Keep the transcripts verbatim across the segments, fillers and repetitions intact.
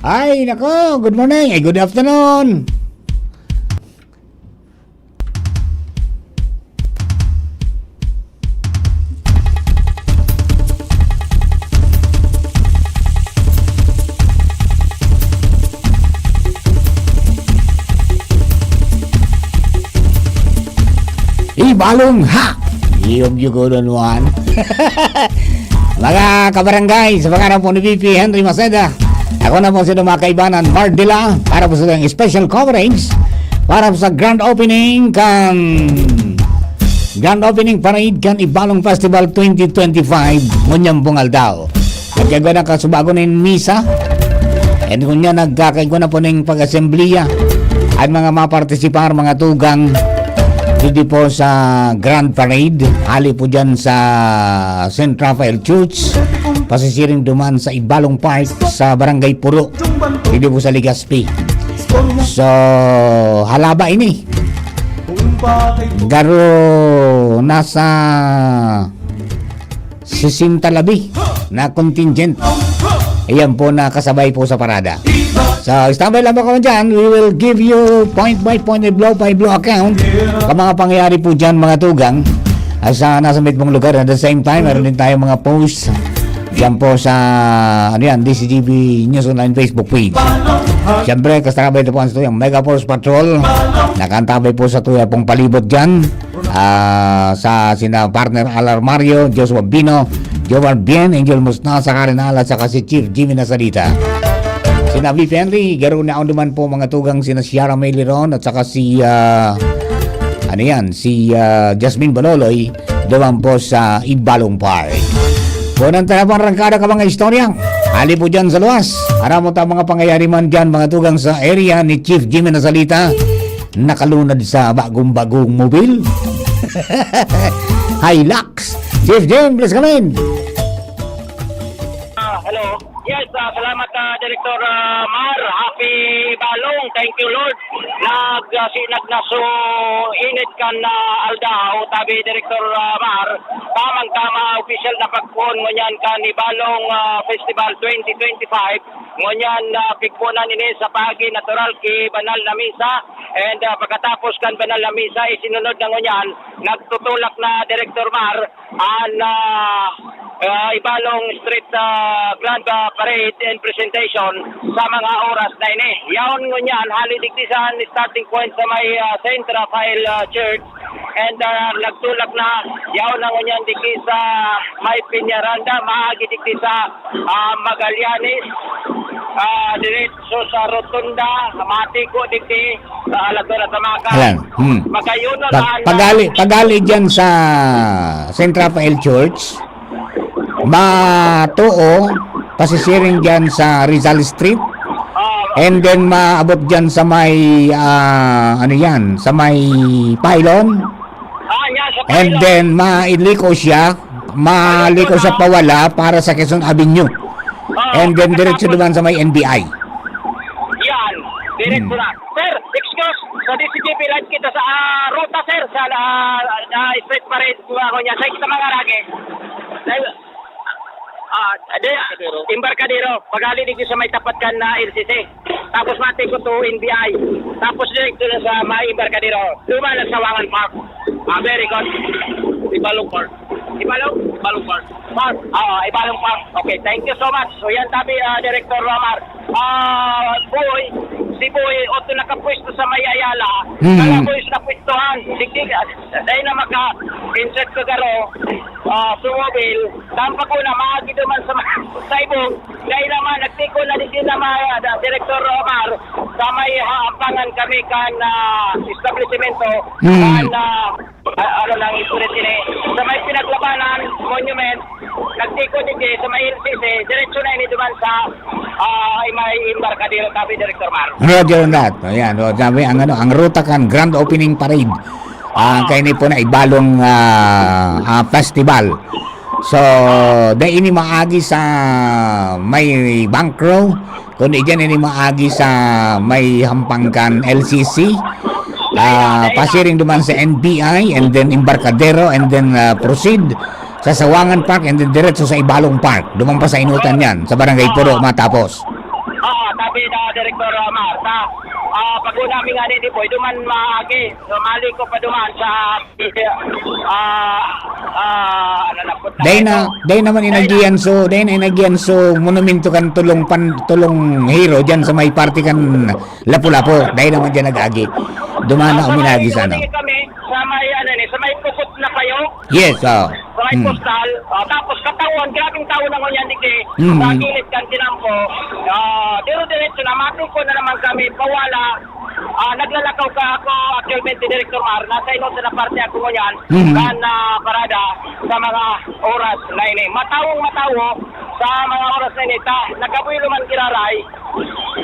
Ay, nako, good morning. Ay, good afternoon. Ibalong ha! Iyog-yugodon mo, an. Mga kabarangay, sa pangalan po ni V P Henry Maceda, ako na po si mga kaibanan, Mardila, para po sa itong special coverage para sa grand opening kan grand opening parade kan Ibalong Festival twenty twenty-five, ngunyan pong aldaw. Nagkagwa na kasubago na yung misa. And ngunyan nagkakaigwa na po na yung pag-asembleya. Ang mga mapartisipar, mga tugang, dito po sa Grand Parade. Hali po dyan sa Saint Raphael Church. Pasisiring duman sa Ibalong Park sa Barangay Puro. Dito po sa Legazpi. So, halaba ini. Garo nasa sesenta labi na contingent. Ayan po, nakasabay po sa parada. So, standby lang po kayo dyan. We will give you point by point and blow by blow account sa mga pangyayari po dyan, mga tugang. At sa nasa mismong lugar, at the same time, meron din tayong mga posts dyan po sa, ano yan, D C G B News Online Facebook page. Siyempre, kasabay ito po ang tuyang Mega Force Patrol. Nakantabay po sa tuya pong palibot dyan. Ah, sa sina partner Alar Mario, Joshua Bino, Jovan Bien, Angel Mustasa, Karen Ala, saka si Chief Jimmy Nasalita. Sina V P Henry, garo na duman po mga tugang sina Ciara May Liron at saka si, ah, ano yan, si, ah, Jasmine Baloloy, duman po sa Ibalong Park. Unang tara po ang rangkada ka mga istorya. Hali po dyan sa luwas. Aram mo ta mga pangyayari man dyan, mga tugang sa area ni Chief Jimmy Nasalita. Nakalunad sa bagong-bagong mobil. Hilux. Chief Jim, please come in. Ah, hello. Yes, ah, salamat, ah, Director, ah, Mar. Happy Balong. Thank you, Lord. Nag, ah, sinag na so init kan, ah, aldaw, tabi Director, ah, Mar. Tamang-tama, opisyal na pagpuon ngunyan kan Ibalong, ah, Festival twenty twenty-five. Ngunyan, ah, pigpunan ini sa paagi natural ki banal na misa. And, ah, pagkatapos kan banal na misa, isinunod na ngunyan, nagtutulak na Director Mar, an, ah, ah, Ibalong Street, ah, Grand, ah, Parade and Presentation sa mga oras na ini. Yaon ngunyan, hali digdi sa starting point sa may, ah, Saint Raphael, ah, Church. And, ah, nagtulak na, yaon na ngunyan digdi sa may Peñaranda, maagi digdi sa, ah, Magallanes, ah, diretso sa Rotunda, matiko digdi sa Aladora Tamakan. Ayan. Hmm. Magayuno Pag-, na ang pagali, pagali dyan sa Saint Raphael Church, matuo, pasisiring dyan sa Rizal Street, Oh, and then maabot dyan sa may, ah, ano yan, sa may pylon. Ah, yan, sa And pylon. then, mailiko siya, maliko siya pawala para sa Quezon Avenue. Oh, And then, diretso pagkatapos naman sa may N B I. Yan, diretso Hmm. na. Sir, excuse, sa D C G P live kita sa, ah, ruta, sir, sa, ah, ah, street parade, mga kunya. Sa, sa mga ragi. Sa, ah, di, Embarcadero. Embarcadero. Pagali dito sa may tapat kan na L C C. Tapos mati ko to N B I. Tapos direkto na sa may Embarcadero. Duman na sa Wangan Park. Ah, very good. Ibalong Park. Ibalong? Ibalong Park. Park. Ah, Ibalong Park. Okay, thank you so much. So yan, tabi, ah, Director Ramar. Ah, boy, si Boy, oto nakapwesto sa may Ayala. Hmm. Kala Boy, sa pwestuhan. Digdig, ah, dahil na maka-insert ko garo, ah, sumobil. Tampa ko na, maagi duman sa, sa ibong. Dahil naman, nagtiko na din naman, ah, Director Ramar, sa may haampangan kami kan, ah, establishmento. Hmm. Kan, ah, Ah, ano lang, ito rin sini. Sa may pinaglabanan, monument, nagtiko digdi, sa may L C C, diretso na ini duman sa, ah, may Embarcadero, tabi, Director Mar. Roger on that. Ayan, o, sabi, ang, ano, ang ruta kan Grand Opening Parade. Ah, ang Ah. kaini po na Ibalong, ah, ah, Festival. So, dai ini maagi sa may Bank Row, kundi diyan ini maagi sa may hampang kan L C C. Ah, pasiring duman sa N B I, and then Embarcadero, and then, ah, proceed sa Sawangan Park, and then diretso sa Ibalong Park. Duman pa sa Inutan yan, sa Barangay Puro, matapos. Oo, Kita, Direktor Omar, ta, ah, pag-una mi nga ni Dipoy, duman maagi. So, mali ko pa duman sa, ah, ah, ano na po, Dai na, dai naman inagihan so, dai na inagihan so monumento kan Tulong Pan-, Tulong Hero diyan sa may parte kan Lapu-Lapu. Dai naman diyan nag-agi. Duman na uminagi sana. Kami, sa may, ano ni, sa may pukot na payo. Yes, oo. Sa may Hmm. postal. Ah, tapos katawan, grabing tawo na ngunyan digdi. Hmm. Sa gilid kan tinampo. Ah, diro-diretso na, matungko na naman kami, pawala. Ah, naglalakaw ka ako, actualmente, Direktor Mar, nasa inosa na parte ako ngunyan, Mhm. kan, ah, parada sa mga oras na ini. Matawong matawo sa mga oras na ini, ta, nagkabuelo man giraray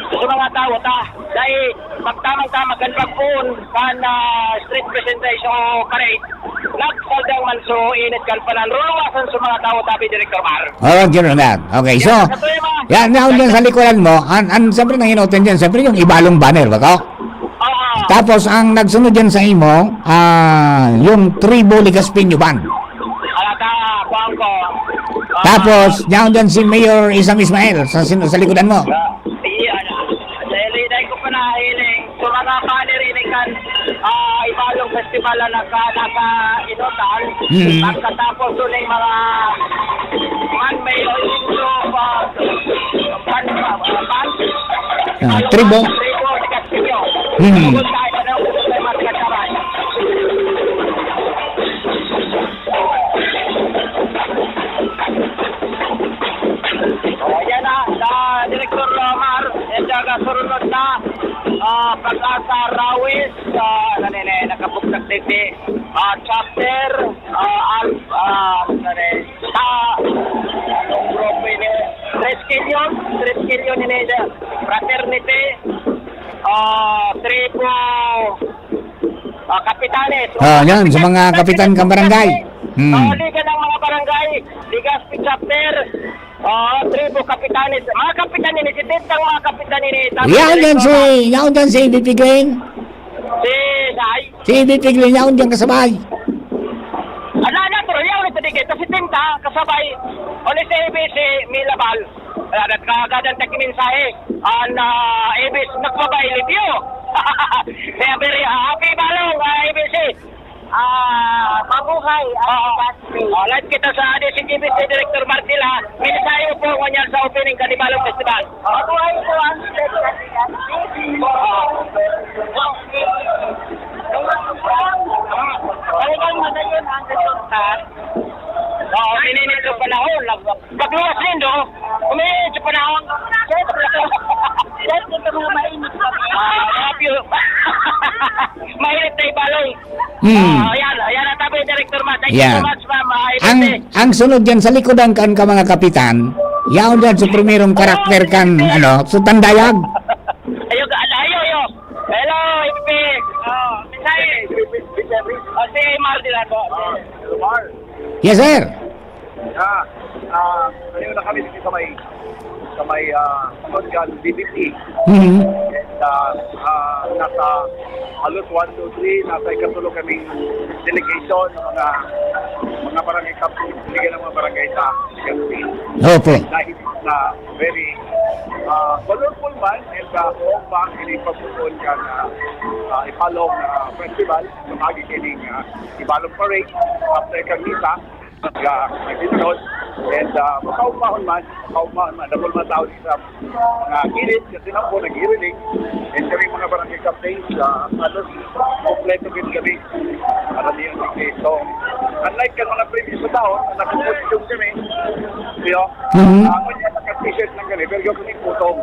sa mga tawo, ta, dahil pagtamang-tama kan pagpoon kan, ah, street presentation o parade, nagsaldang man so init kan panan, ruluwasan sa mga tawo, tabi, Direktor Mar. Oh, General. Okay, so, Yan, sa tuwi, ma. yan, naon dyan sa likuran mo, an, an, siyempre, nang inutan dyan, siyempre, yung Ibalong banner, bako? Oo. Tapos, ang nagsunod dyan sa imo, ah, yung Tribo Legazpeño Band. Alata, kuwan ko. Ah, Tapos, naon dyan si Mayor Isam Ismail sa, sin-, sa likuran mo. Iyan. Dahil hindi ko pa nahiling. So, mga banner ini kan, ah, Ibalong Festival na naka-, naka-inutan. Mm. Pagkatapos doon yung mga man, may uso pa, pan, pan, pan. Ah, tribo. Tribo, di Castillo. Mm. Tungkol sa iba na uso sa mga taga-Sabay. Oh, yan na, sa Direktor Omar, yan siya kasurunod na, ah, Pag-asa Rawis, ah, ano na yun, eh, nakabugtak din si, ah, chapter, ah, al-, ah, ano na yun, sa, anong grupo yun eh? Tres Killion, Tres Killion yun eh, fraternity, ah, tribo, ah, kapitanes. Ah, yan, sa mga kapitan kang barangay. Hmm. Ah, Liga ng mga Barangay, Legazpi Chapter, ah, Tribo Kapitanes. Mga kapitan ini, setenta ang mga kapitan ini. Tapos Yaon dyan si, direktor yaon dyan si A B P Glenn. Si Sai. Si A B P Glenn, yaon dyan kasabay. Ala na, pero yaon ito di kita, setenta kasabay. O ni si A B C, Milabal. Kaya nagkagadan tag mensahe. An, ah, A B C, nagbabay, Livio. Kaya very happy, Balong, ah, A B C. Ah, mabuhay ang Oo. Legazpi. Oh, live kita sa D C T V, si Director Marcela. Mensahe po ngunyan sa opening kan Ibalong Festival. Mabuhay po ang Legazpi. Talagang madayon ang resulta. Oo, ininit sa panahon. Nag-, pagluwas nindo, umiinit sa panahon. Sir, ito mga mainit kami. Ah, grabe. Mainit na Ibalong. Hmm. Ah, ayan, ayan ang tabi, Director Matt. Thank you so Yan. much, ma'am. Ah, Ang, Ibalong. ang sunod dyan sa likodan kan ka mga kapitan, yaon dyan sa primerong karakter kan, ano, sa Tandayag. Ayo, ayo, ayo. Hello, Ipi. Oh, Misael. Oh, si Mar din ako. Ah, Mar. Yes, sir. Ah, ah, ngayon na kami dito sa may, sa may, ah, Tonggan, D B P. Mhm. And, ah, ah, nasa halos one, two, three, nasa ikatulo kaming delegation, mga, mga barangay captain, delegate ng mga barangay sa Legazpi. Opo. Dahil na very, ah, colorful man and, ah, bomba, ini pagpupuon ka na, ah, Ipalong, ah, Festival, sa pagi kining, ah, Ibalong Parade, after kang misa, nag, ah, nagsisunod. And, ah, makaugmahon man, makaugmahon man, dagol man tao sa mga gilid, kasi na po, nag-iriling. And kami mga barangay captains, ah, halos kompleto din kami. Para diyan, okay. So, unlike kan mga previous na taon, naka-costume kami. Yo, Mhm. ah, ngunyan, naka-t-shirt lang kami, pero yung kami putong.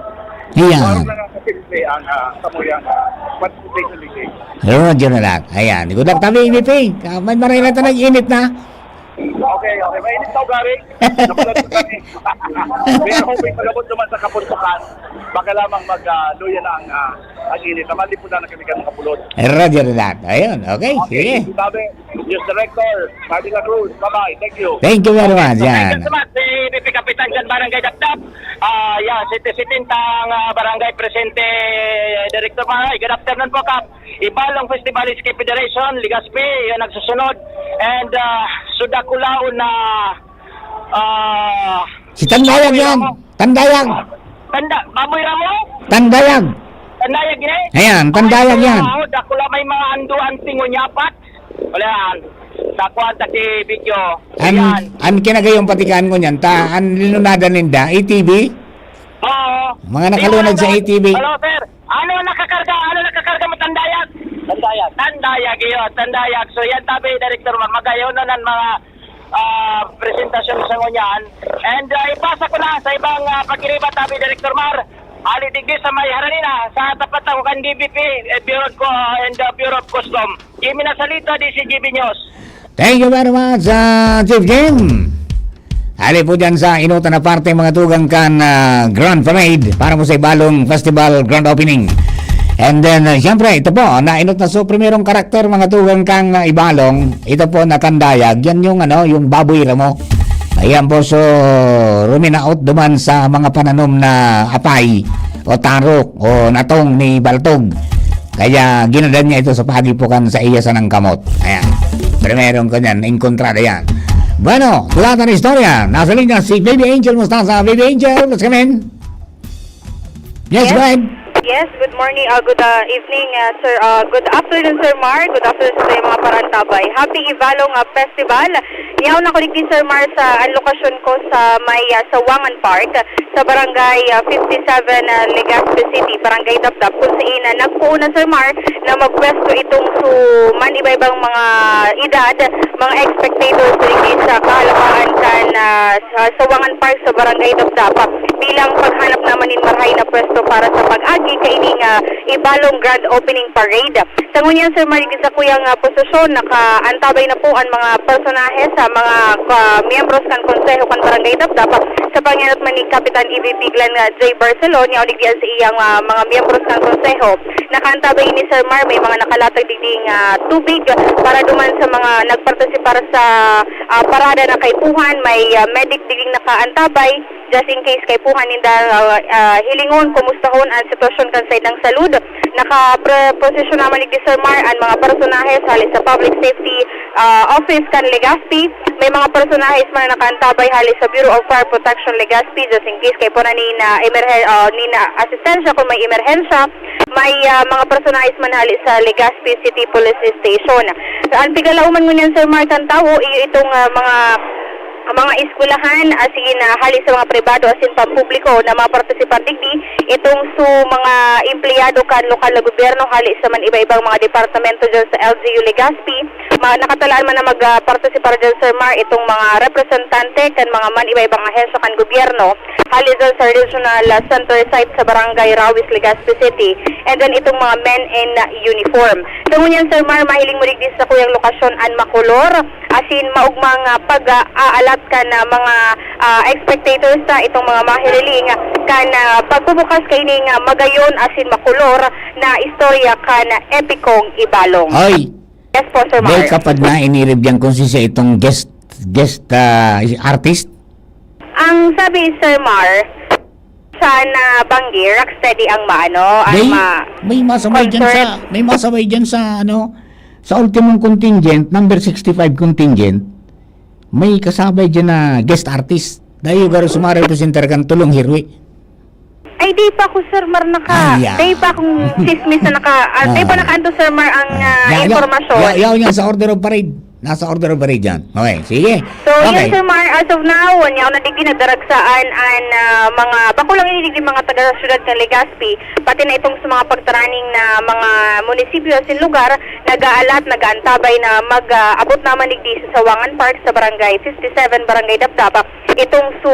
Ayan. Parang lang ang kasimple ang, ah, samuyang, ah, participation meeting. Yun, yun na lang. Ayan. Good luck, tabi, A B P. Ah, may maray na ito, nag-init na. Okay, okay. Mainit daw, Gary. Nakulat ko kami. Pero hoping mag-abot naman sa kapuntukan. Baka lamang mag, ah, luya na ang, ah, ang init. Naman, di po na kami ganun kapulot. Roger that. Ayun, okay, Okay, sige. Sabi, News Director, Martin La Cruz. Bye-bye. Thank you. Thank you very much. Thank you Yan. so much. Si V P Kapitan kan Barangay Dapdap. Ah, yeah, si Presidente ang, ah, barangay presente, Director Maray. Good afternoon po, Kap. Ibalong Festival Ski Federation, Legazpi, yun nagsusunod. And, ah, sudakulaon na, ah, Si Tandayag yan. Tandayag. Tanda, baboy ramo? Tandayag. Tandayag ini? Ayan, tandayag yan. Ay, wow, dakula may mga anduan tingon niya, apat. Wala yan. Sa kwan, sa ki video. An, Ayan. an kinagayong patikaan ko niyan, ta, an linunadan ninda, A T V? Oo. Mga nakalunad sa Yung ano, A T V. Hello, sir. Ano nakakarga? Ano nakakarga mo? Tandayag? Tandayag. Tandayag, iyo. Tandayag. So, yan, tabi, Director, magayon na ng mga ah, presentasyon sa ngunyan. And, ah, ipasa ko na sa ibang, ah, pagkiriba, tabi, Director Mar. Ali digdi sa may Haranina, sa tapat ako kan D B P, eh, Bureau of Co-, and, ah, Bureau of Custom. Jimmy Nasalita, D C G B News. Thank you very much, ah, Chief Jim. Ali po dyan sa inutan na parte, mga tugang kan, ah, Grand Parade para po sa Ibalong Festival Grand Opening. And then, ah, siyempre, ito po, nainot na so primerong karakter, mga tugang kan, ah, Ibalong. Ito po, na tandayag, yan yung, ano, yung baboy ramo. Ayan po, so, ruminaot duman sa mga pananom na apay o taro o natong ni Baltog. Kaya ginadan niya ito sa pagipukan sa iya sanang kamot. Ayan. Primerong kanyan, inkontrada yan. Bueno, tulatan na istorya. Nasa linya si Baby Angel Mostaza. Baby Angel, let's come in. Yes, Yes. go ahead. Yes, good morning, uh, good, uh, evening, uh, sir. Uh, good afternoon, Sir Mar. Good afternoon sa mga parantabay. Happy Ibalong, uh, Festival. Yaon ako digdi, Sir Mar, sa, ang lokasyon ko sa may, uh, Sawangan Park, sa barangay, uh, fifty-seven, uh, Legazpi City, Barangay Dapdap, kung saan, uh, nagpoon na, Sir Mar, na magpwesto itong su-, man iba-ibang mga edad, mga spectators digdi sa kahalapaan kan, ah, sa Sawangan Park sa Barangay Dapdapa bilang paghanap naman nin marahay na pwesto para sa pag-agi kaining, ah, Ibalong Grand Opening Parade. Sa ngunyan, Sir Mar, digdi sa kuyang, ah, posisyon, nakaantabay na po ang mga personahe sa mga, ah, miyembros kan Konseho kan Barangay Dapdapa sa pangenot man ni Kapitan E V P Glenn, ah, J Barcelon, yaon digdi sa iyang, ah, mga miyembros kan Konseho. Nakaantabay ni Sir Mar, may mga nakalatag digding, ah, tubig para duman sa mga nagpartisipar sa, ah, parada na kaipuhan. May, ah, medic digding nakaantabay, just in case kaipuhan ninda, ah, ah, hilingon, kumustahon ang sitwasyon kan saindang salud. Naka-, pro-, posisyon naman digdi, Sir Mar, ang mga personahe hali sa Public Safety, ah, Office kan Legazpi. May mga personahe man na nakaantabay hali sa Bureau of Fire Protection Legazpi, just in case kaipuhan na nin, ah, emerhen-, ah, nin, ah, asistensya kung may emerhensya. May, ah, mga personahe man hali sa Legazpi City Police Station. Ang pigalaoman ngunyan, Sir Mar, kan tawo, i-, itong, ah, mga, mga eskwelahan, asin, ah, hali sa mga pribado, asin pampubliko na mapartisipar digdi, itong su mga empleyado kan lokal na gobyerno, hali sa man iba-ibang mga departamento dyan sa L G U Legazpi. Ma-, nakatalaan man na mag, ah, partisipar dyan, Sir Mar, itong mga representante kan mga man iba-ibang ahensya kan gobyerno, hali dyan sa Regional, ah, Center Site sa Barangay Rawis, Legazpi City, and then itong mga men in, ah, uniform. So, ngunyan, Sir Mar, mahiling mo digdi sa kuyang lokasyon an makolor, asin maogmang, ah, pag, ah, aalat kan, ah, mga, ah, spectators sa itong mga mahiriling, ah, kan, ah, pagbubukas kaining, ah, magayon asin makolor na istorya kan, ah, epikong Ibalong. Ay, Yes po, Sir Mar. May kapad na inirib yan kung sisya itong guest, guest, ah, artist? Ang sabi, Sir Mar, sa nabanggi, rock steady ang maano, ang May, ma-, may masabay dyan sa, concert. May masabay dyan sa, ano, sa ultimong contingent, number sixty-five contingent, may kasabay dyan na guest artist. Dayo garo sumara representer kan Tulong Hirwi. Ay, di pa ako, Sir Mar, naka-, Ay, ah. di pa akong chismis na naka-, ah, di pa Ah. nakaanto, Sir Mar, ang, Ah, ah, ya-, ya-, impormasyon. ya-, yaon yan sa order of parade. Nasa order of parade yan. Okay, sige. So, Okay. yun, Sir Mar, as of now, wala ako nadigdi nagdaragsaan an, ah, mga, bako lang ini digdi mga taga sa siyudad ng Legazpi, pati na itong sa mga pagtaraning na mga munisipyo asin lugar, nag-aalat, nag-aantabay na mag, ah, abot naman digdi sa Sawangan Park sa Barangay fifty-seven, Barangay Dapdapa. Itong su,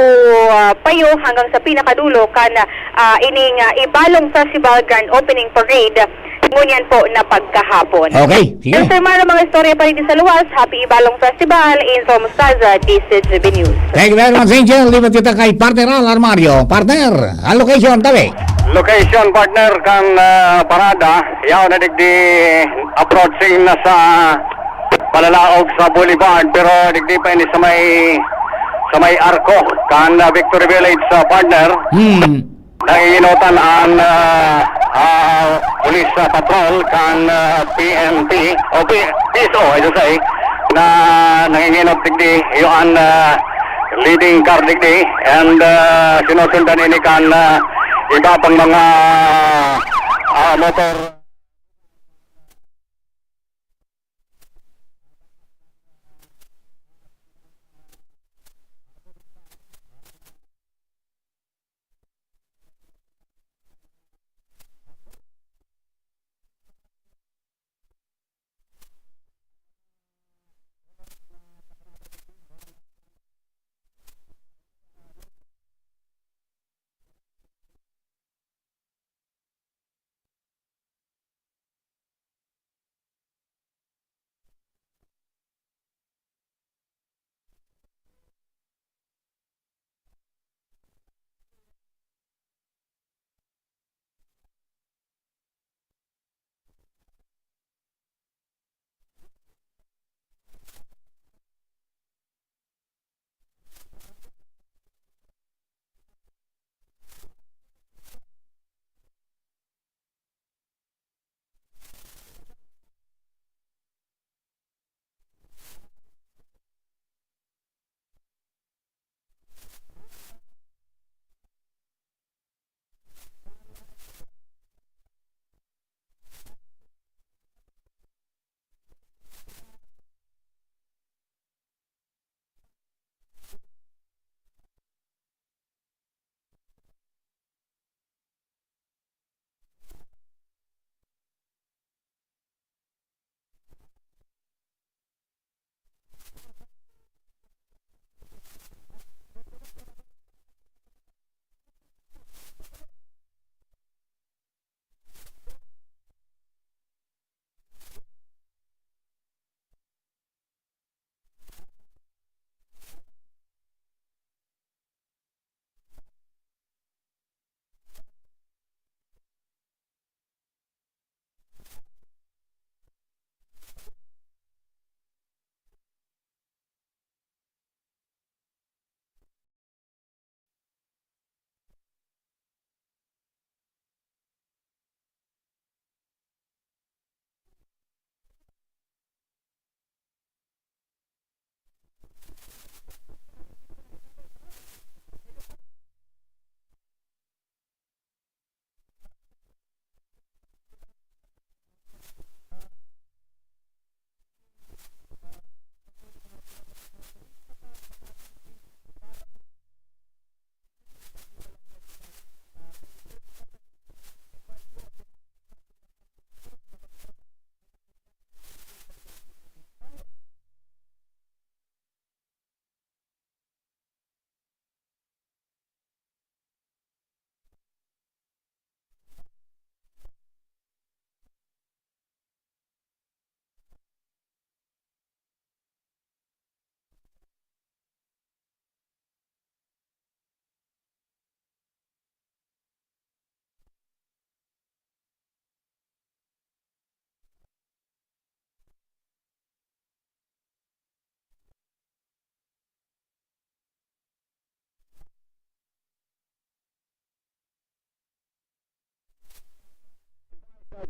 ah, payo hanggang sa pinakadulo kan, ah, ining, ah, Ibalong Festival Grand Opening Parade ngunyan po na pagkahapon. Okay, sige. Yan, Sir Mar, ang mga istorya pa rin sa luwas. Happy Ibalong Festival. Info Mustaza, D C G B News. Thank you very much, Angel. Lipat kita kay Partner Al Armario. Partner, ang location, tabi. Location, partner, kan, ah, parada. Yaw na digdi, approaching na sa palalaog sa Boulevard, pero digdi pa ini sa may, sa may arko kan, ah, Victory Village, ah, partner. Hmm. Nanginginutan ang, ah, ah, police, ah, patrol kan, ah, P N P o P-, P S O, I should say, na nanginginot digdi, iyo an, ah, leading car digdi, and, ah, sinusundan ini kan, ah, Iba pang mga, ah, motor.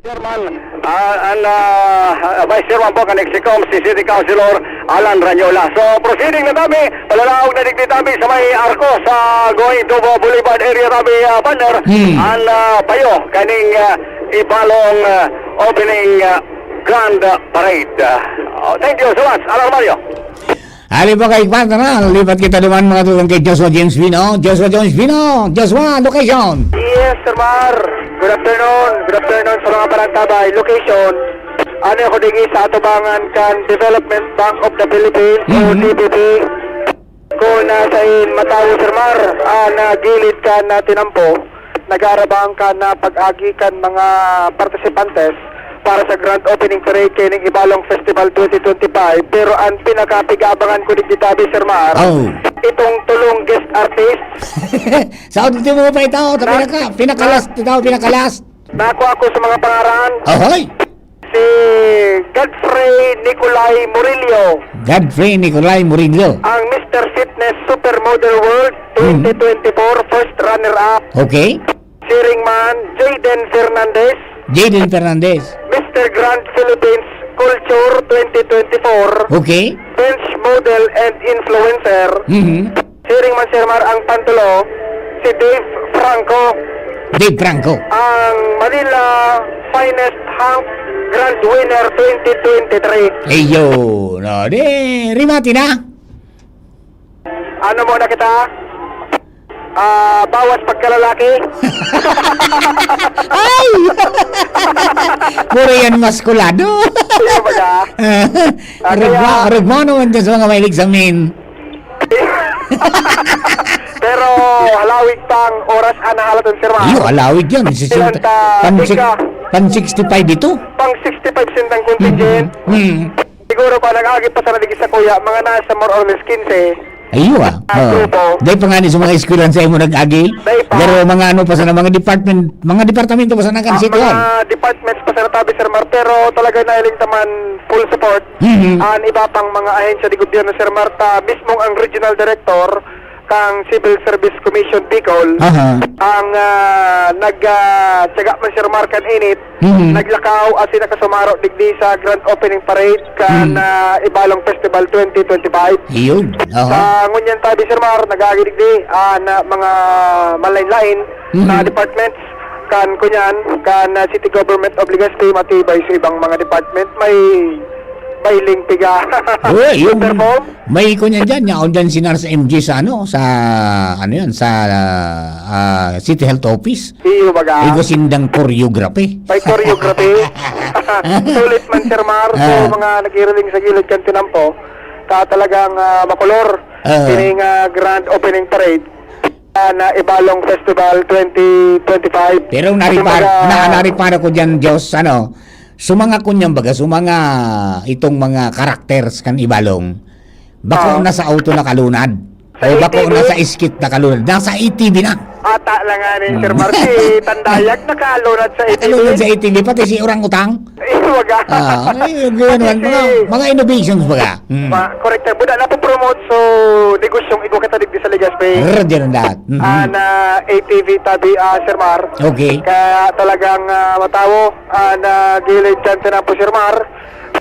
Chairman, ah, an, ah, Vice Chairman po kan Execom, si City Councilor Alan Rañola. So, proceeding na tabi, palalaog na digdi tabi sa may arko sa going to Boulevard area tabi, ah, partner, Hmm. an, ah, payo kaning, ah, Ibalong, ah, opening, ah, Grand, ah, Parade. Ah, oh, thank you so much, Alan Mario. Ali pa kay Patara, lipat kita duman, mga tugang, kay Joshua James Bino. Joshua James Bino, Joshua, location. Yes, Sir Mar. Good afternoon. Good afternoon sa mga parantabay. Location, ano ako digdi sa atubangan kan Development Bank of the Philippines o Mhm. D B P. Kung nasa in matawo, Sir Mar, ah, na gilid kan, ah, tinampo. Nag-aarabang kan, ah, pag-agi kan mga partisipantes para sa grand opening parade kaning Ibalong Festival twenty twenty-five. Pero ang pinakapig-aabangan ko digdi tabi, Sir Mar, Oh. itong tulong guest artist. Sa ultimo pa ito, sa Na- pinaka, pinaka-last, ito, pinaka-last. Nako ako sa mga pangaran. Ahoy! Si Godfrey Nicolay Murillo. Godfrey Nicolay Murillo. Ang Mister Fitness Supermodel World Mhm. twenty twenty-four first runner-up. Okay. Siring man, Jayden Fernandez. Jayden Fernandez. Mister Grand Philippines Culture twenty twenty-four. Okay. Bench Model and Influencer. Mhm. Siring man, Sir Mar, ang pantulo, si Dave Franco. Dave Franco. Ang Manila Finest Hunk Grand Winner twenty twenty-three. Ayun. O, di, rimati na. Ano muna kita? Ah, bawas pagkalalaki. Ay! Puro yan maskulado. Iyo ba ka? Ah, kaya Rugma-, rugma naman dyan sa mga mahilig sa men. Pero halawig pang oras ana halaton, Sir Mar. Iyo, halawig yan. Sisenta, Ilan ta, pan six-, ika? Pan sixty-five ito. Pang sixty-five sintang contingent. Mm. Mm. Siguro pa, nag-agi pa sana digdi sa kuya, mga nasa more or less quince. Ayun, ah. Ah, Oo. grupo. Dahil pa nga ni sa mga eskwelahan sa imo nag-agi. Dahil pa. Pero mga ano pa sana, mga department, mga departamento pa sana kan Ang City Hall. mga departments pa sana tabi, Sir Mar, pero talaga nahiling ta man full support. Mhm. Ang iba pang mga ahensya de gobyerno, Sir Mar, ta mismong ang regional director kang Civil Service Commission Bicol, Aha. ang, ah, nag, ah, tiyaga man, Sir Mar, kan init, Mhm. naglakaw asin nakasumaro digdi sa grand opening parade kan, Mm. ah, Ibalong Festival twenty twenty-five. Iyon. Aha. Sa ngunyan tabi, Sir Mar, nag-aagi digdi, ah, na mga malain-lain na Mhm. departments kan kunyan, kan, ah, City Government of Legazpi, matibay sa ibang mga department, may, may limpig, ah, Uy, yung perform. May kunyan dyan, yaon dyan si Nars M G sa ano, sa, ano yan, sa, ah, City Health Office. Iyo, baga. Igo sindang choreography. May choreography. Sulit man, Sir Mar, so, Ah. mga nagiriling sa gilid kan tinampo, ta talagang, ah, makolor. Ah. Kining, ah, grand opening parade, ah, na Ibalong Festival twenty twenty-five. Pero naripar-, Kumbaga, na, naripar ko dyan, Diyos, ano, so mga kunyan baga, so mga, itong mga characters kan Ibalong, bako Oo. na sa auto nakalunad. Sa O bako A T V? na sa skit nakalunad. Nasa A T V na. Ata lang nga ni Sir Mm. Mark, si Tandayag nakalunad sa A T V. Nakalunad sa A T V, pati si Orang Utang. Eh, wag ah. Ah, ay, yun, yun, Pati mga, si mga innovations baga. Mm. Ma-, correct na. Buda na po promote, so, negosyong igwa kita digdi sa Legazpi. Roger on that. Mhm. Ah, na A T V tabi, ah, Sir Mar. Okay. Kaya talagang, ah, matawo, ah, na gilid dyan sa Napo, Sir Mar.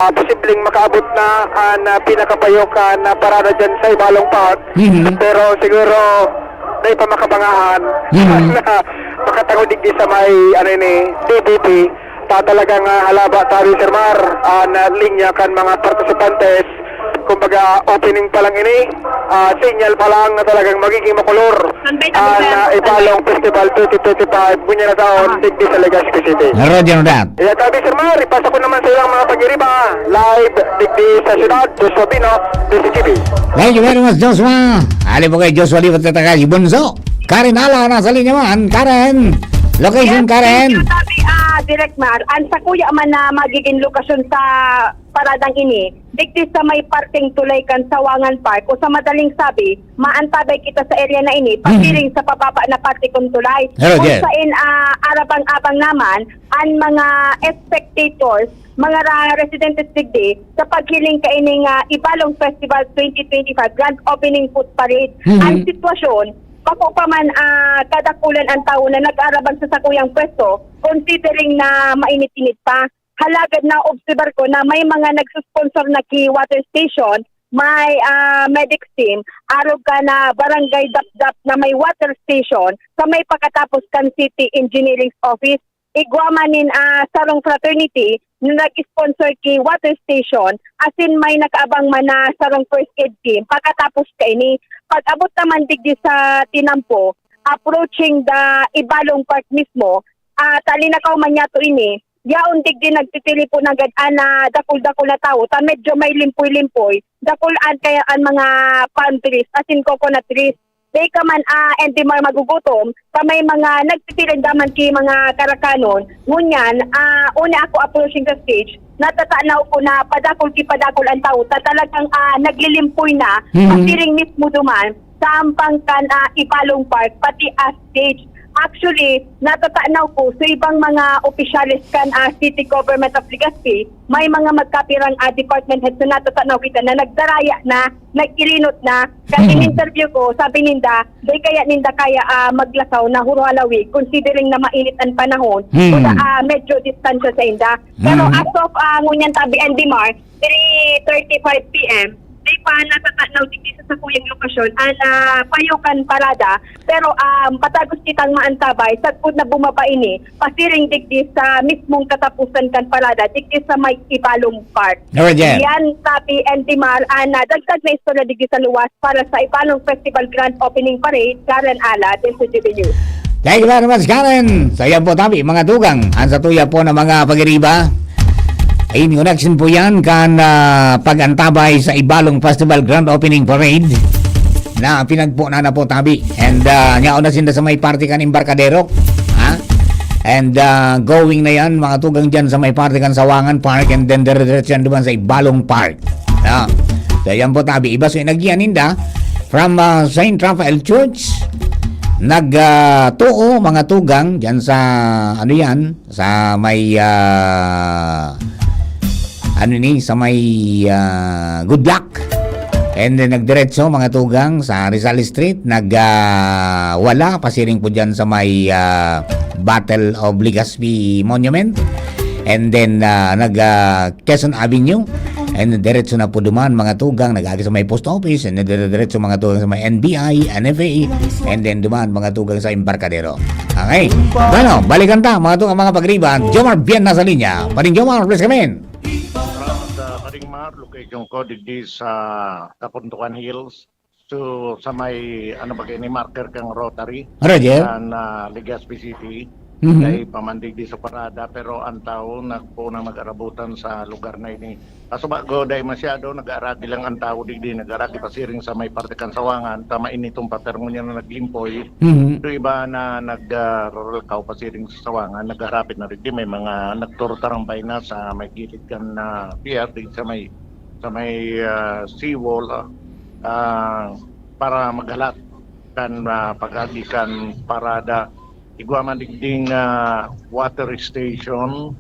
Ah, posibleng makaabot na an, ah, pinakapayo kan, ah, parada dyan sa Ibalong Park. Mhm. Pero siguro, dai pa makabangahan Mhm. na makatangod digdi sa may, ano ini, D B P. Ta talagang, ah, halaba tabi, Sir Mar, an, ah, linya kan mga partisipantes. Kumbaga, opening pa lang ini. Ah, sinyal pa lang na talagang magiging makulor Sunday, ang, December, ah, Ibalong Festival twenty twenty-five, ngunyan na taon, Aha. digdi sa Legazpi City. Roger on that. Iya, tabi, Sir Mar, ipasa ko naman sa ilang mga pag-iriba, live, digdi sa syudad, Joshua Bino, D C T V. Thank you very much, Joshua. Ali po kay Joshua, liwat na taga si Bunso. Karen Ala, nasa linya man. Karen, location, Yes, Karen. thank you, tabi, ah, Direk Mar. Ang sakuya man na magiging lokasyon sa paradang ini, digdi sa may parking tulay kan Sawangan Park, o sa madaling sabi, maantabay kita sa area na ini, Mhm. pagiring sa pababa na parte kun tulay. Hello, Kung Jen. sain, ah, arabang-abang naman, ang mga spectators, mga ra-, residentes digdi, sa paghiling kaining, ah, Ibalong Festival twenty twenty-five Grand Opening Foot Parade. Mhm. Ang sitwasyon, bako pa man, ah, kadakulan ang tawo na nag-arabang sa sakuyang pwesto, considering na mainit-init pa. Halagad naobserbar ko na may mga nagsusponsor na ki water station, may, ah, medics team, arog kan, ah, Barangay Dapdap na may water station sa may pakatapos kan City Engineering Office. Igwa man nin, ah, sarong fraternity na nag-sponsor ki water station, asin may nakaabang man na sarong first aid team pakatapos kaini. Pag-abot naman digdi sa tinampo, approaching the Ibalong Park mismo, ah, talinakaw man niya to ini, yaon digdi nagtitilipo nanggad an, ah, dakul-dakul na tawo, ta medyo may limpoy-limpoy, dakul an kaya an mga palm trees, asin coconut trees. Dai ka man, ah, and di mga magugutom, ta may mga nagtitirinda man ki mga karakanon. Ngunyan, ah, uni ako approaching sa stage, natatanaw ko na padakul ki padakul an tawo, ta talagang, ah, naglilimpoy na, Mhm. pasiring mismo duman, sa ampang kan, ah, Ibalong Park, pati, ah, stage. Actually, natatanaw ko sa ibang mga opisyales kan, ah, City Government of Legazpi, may mga magkapirang, ah, department heads na natatanaw kita na nagdaraya na, nag-ilinot na. Kasi Hmm. in-interview ko, sabi ninda, di kaya ninda kaya, ah, maglakaw na huro halawig, considering na mainit ang panahon, Hmm. kuda, ah, medyo distansya sa inda. Pero Hmm. as of, ah, ngunyan tabi, Andy Mar, three thirty-five P M, Di pa natatanaw digdi sa sakuyang lokasyon an, ah, payo kan parada, pero, um, patagos kitang maantabay sagkod na bumaba ini pasiring digdi sa mismong katapusan kan parada digdi sa may Ibalong Park. Alright, yeah. Yan, Papi and Dimar, an, ah, dagdag na istorya digdi sa luwas para sa Ibalong Festival Grand Opening Parade, Karen Ala, Desde News. Thank you very much, Karen. So, yan po, tabi, mga tugang. Ang sa tuya po ng mga pag-iriba, in connection po yan kan, ah, pag-antabay sa Ibalong Festival Grand Opening Parade na pinagpo na na po, tabi. And, ah, yaon na sinda sa may parte kan Embarcadero. Ha? And, ah, going na yan, mga tugang dyan sa may parte kan Sawangan Park, and then dire-diretso yan duman sa Ibalong Park. Ah, so, yan po, tabi. Iba so, nagyan ninda from, ah, Saint Raphael Church. Nag, ah, tuo, mga tugang, dyan sa, ano yan, sa may, ah, ano ni, sa may, ah, Good Luck. And then, nagdiretso, mga tugang, sa Rizal Street. Nag, ah, wala, pasiring po dyan sa may, ah, Battle of Legazpi Monument. And then, ah, nag, ah, Quezon Avenue. And diretso na po duman, mga tugang, nag-agi sa may post office, and then diretso, mga tugang, sa may N B I, N F A, and then duman, mga tugang, sa Embarcadero. Okay? Bueno, balikan ta, mga tugang, mga pag-iriba. Jomar Bien nasa linya. Paring Jomar, please come in. Salamat, ah, Paring Mar, location ko digdi sa Kapuntukan Hills. So, sa may, ano ba kayo ni, marker kang Rotary, Roger. Sa, ah, Legazpi City, Mhm. Dai pa man digdi sa parada, pero ang tao nagpo na mag-arabutan sa lugar na ini. Kaso bago, dai masyado, nag-aaragi lang ang tao digdi, nag-aaragi pasiring sa may parte kan Sawangan, tama initong patermo niya na naglimpoy. Mhm. Ito iba na nag, ah, raralkaw pasiring sa Sawangan, nagharapit na digdi, may mga nagturtarambay na sa may gilid kan, ah, pier, digdi sa may, sa may, ah, seawall, ah, ah, para maghalat kan, ah, pag-agi kan parada. Igwa man digding, ah, water station.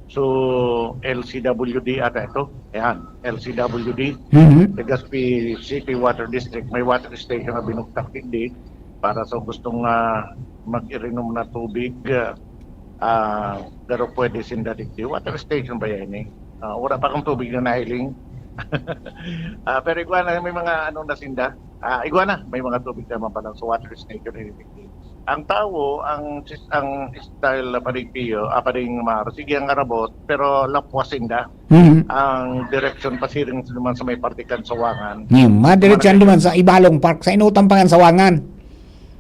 So, L C W D ata ito. Ayan, L C W D. Mhm. Legazpi City Water District. May water station na binugtak digdi para sa gustong, ah, mag-irinom na tubig. Ah, ah, pero pwede sinda digdi. Water station ba yan eh? Ah, wala pa akong tubig na nahiling. Ah, pero igwa na, may mga ano na sinda. Ah, igwa na, may mga tubig naman pala sa water station na digdi. Ang tawo, ang sis-, ang style na paligpiyo, ah, paling maro, sige ang arabot, pero lapwas sinda. Mhm. Ang direksyon pasiring naman sa may parte kan Sawangan. Hmm, madiretso Duman duman sa Ibalong Park, sa inutan pa kan Sawangan.